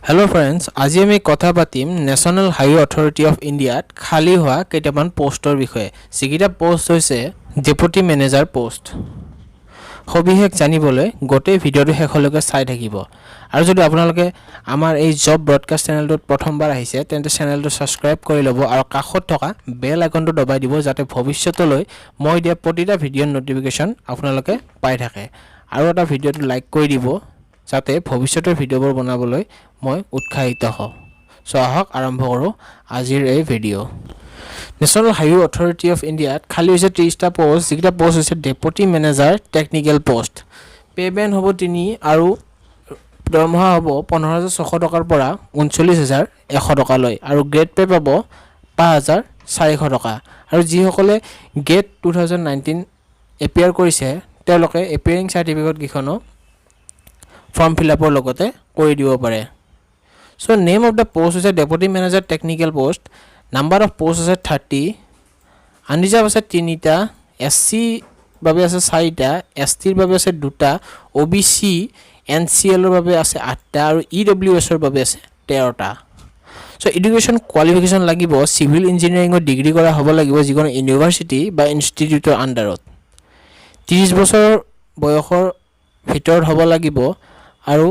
Hello' friends, আজি আমি কথা পাতিম নেশ্যনেল হাইৱে অথৰিটি অফ ইণ্ডিয়াত খালী হোৱা কেইটামান পষ্টৰ বিষয়ে, যিকেইটা পষ্ট হৈছে ডেপুটি মেনেজাৰ পষ্ট। সবিশেষ জানিবলৈ গোটেই ভিডিঅ'টো শেষলৈকে চাই থাকিব। আৰু যদি আপোনালোকে আমাৰ এই জব ব্ৰডকাষ্ট চেনেলটোত প্ৰথমবাৰ আহিছে, তেন্তে চেনেলটো ছাবস্ক্ৰাইব কৰি ল'ব আৰু কাষত থকা বেল আইকনটো দবাই দিব, যাতে ভৱিষ্যতলৈ মই দিয়া প্ৰতিটা ভিডিঅ'ৰ ন'টিফিকেশ্যন আপোনালোকে পাই থাকে। আৰু এটা ভিডিঅ'টো লাইক কৰি দিব, যাতে ভৱিষ্যতৰ ভিডিঅ'বোৰ বনাবলৈ মই উৎসাহিত হওঁ। চ' আহক আৰম্ভ কৰোঁ আজিৰ এই video'. National highway authority of ইণ্ডিয়াত খালী হৈছে 30টা পষ্ট, যিকেইটা পষ্ট হৈছে deputy manager technical post. Pay band হ'ব 3 আৰু দৰমহা হ'ব 15,600 টকাৰ পৰা 39,100 টকালৈ আৰু গ্ৰেড পে' পাব 5,400 টকা। আৰু যিসকলে গেট 2019 এপিয়াৰ কৰিছে, তেওঁলোকে এপিয়াৰিং চাৰ্টিফিকেটকেইখনো ফৰ্ম ফিল আপৰ লগতে কৰি দিব পাৰে। So name of the post হৈছে deputy manager technical post. Number of post আছে 30। আনৰিজাৰ্ভ আছে তিনিটা, এছ চি বাবে আছে চাৰিটা, এছ টিৰ বাবে আছে দুটা, অ' বি চি এন চি এলৰ বাবে আছে আঠটা আৰু ই ডব্লিউ এছৰ বাবে আছে 13টা। চ' এডুকেশ্যন কোৱালিফিকেশ্যন লাগিব চিভিল ইঞ্জিনিয়াৰিঙত ডিগ্ৰী কৰা হ'ব লাগিব যিকোনো ইউনিভাৰ্চিটি বা ইনষ্টিটিউটৰ আণ্ডাৰত। 30 বছৰ বয়সৰ ভিতৰত হ'ব লাগিব আৰু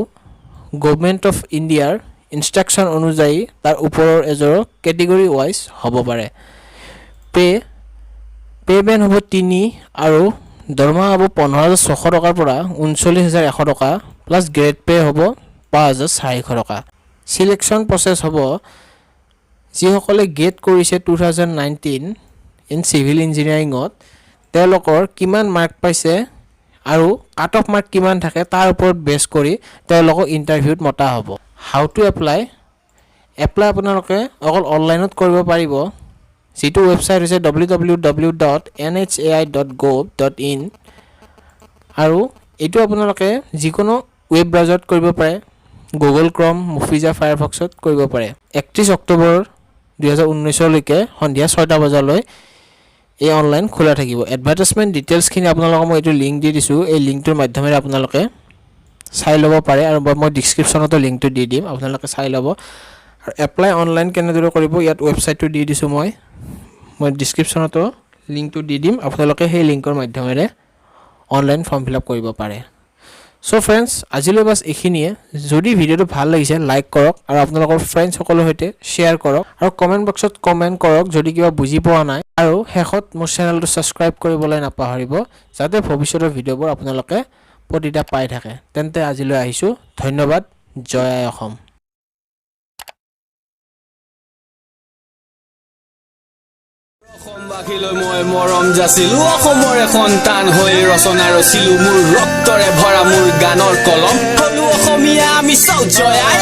গভমেণ্ট অফ ইণ্ডিয়াৰ ইনষ্ট্ৰাকশ্যন অনুযায়ী তাৰ ওপৰৰ এজৰ কেটেগৰী ৱাইজ হ'ব পাৰে। পে' বেণ্ড হ'ব 3 আৰু দৰমহা হ'ব 15,600 টকাৰ পৰা 39,100 টকা, প্লাছ গ্ৰেড পে' হ'ব 5,400 টকা। চিলেকশ্যন প্ৰচেছ হ'ব যিসকলে গেট কৰিছে 2019 ইন চিভিল ইঞ্জিনিয়াৰিঙত, তেওঁলোকৰ কিমান মাৰ্ক পাইছে আৰু কাট অফ মাৰ্ক কিমান থাকে, তাৰ ওপৰত বেছ কৰি তেওঁলোকক ইণ্টাৰভিউত মতা হ'ব। How to apply? Apply আপোনালোকে অকল অনলাইনত কৰিব পাৰিব, যিটো ৱেবছাইট হৈছে www.nhai.gov.in। আৰু এইটো আপোনালোকে যিকোনো ৱেব ব্ৰাউজাৰত কৰিব পাৰে, গুগল ক্ৰম, মজিলা ফায়াৰফক্সত কৰিব পাৰে। 31 অক্টোবৰ 2019লৈকে সন্ধিয়া 6টা বজালৈ এই অনলাইন খোলা থাকিব। এডভাৰটাইজমেণ্ট ডিটেইলছখিনি আপোনালোকক মই এইটো লিংক দি দিছোঁ। এই লিংকটোৰ মাধ্যমেৰে আপোনালোকে চাই ল'ব পাৰে আৰু মই ডিছক্ৰিপশ্যনতো লিংকটো দি দিম, আপোনালোকে চাই ল'ব। আৰু এপ্লাই অনলাইন কেনেদৰে কৰিব, ইয়াত ৱেবছাইটটো দি দিছোঁ মই। মই ডিছক্ৰিপশ্যনতো লিংকটো দি দিম, আপোনালোকে সেই লিংকৰ মাধ্যমেৰে অনলাইন ফৰ্ম ফিল আপ কৰিব পাৰে। চ' ফ্ৰেণ্ডছ, আজিলৈ বাছ এইখিনিয়ে। যদি ভিডিঅ'টো ভাল লাগিছে, লাইক কৰক আৰু আপোনালোকৰ ফ্ৰেণ্ডছসকলৰ সৈতে শ্বেয়াৰ কৰক আৰু কমেণ্ট বক্সত কমেণ্ট কৰক যদি কিবা বুজি পোৱা নাই। আৰু শেষত মোৰ চেনেলটো ছাবস্ক্ৰাইব কৰিবলৈ নাপাহৰিব, যাতে ভৱিষ্যতৰ ভিডিঅ'বোৰ আপোনালোকে প্ৰতিটা পাই থাকে। তেন্তে আজিলৈ আহিছোঁ, ধন্যবাদ, জয় আই অসম। অসমবাসীলৈ মই মৰম যাচিলো। অসমৰে সন্তান হৈ ৰচনা ৰচিলো। মোৰ ৰক্তৰে ভৰা মোৰ গানৰ কলম। হলো অসমীয়া আমি, চাওঁ জয় আই।